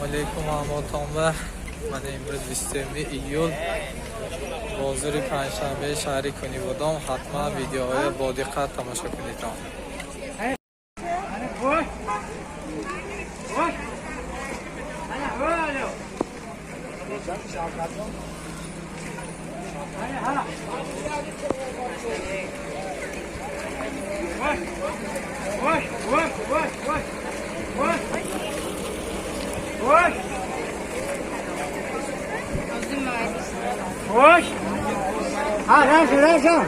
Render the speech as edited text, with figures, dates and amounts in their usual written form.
Алейкум ҳамотонба. Ман имрӯз 20 июл, бозори панҷшанбеи шаҳри Кунибодом. Ҳатман видеоҳоя бо диққат тамошо кунедон. Ой! Ой! Ана, ха. Ой! Ой, ой, ой, ой. Ой! Ой! Ой! Ha, раша, раша.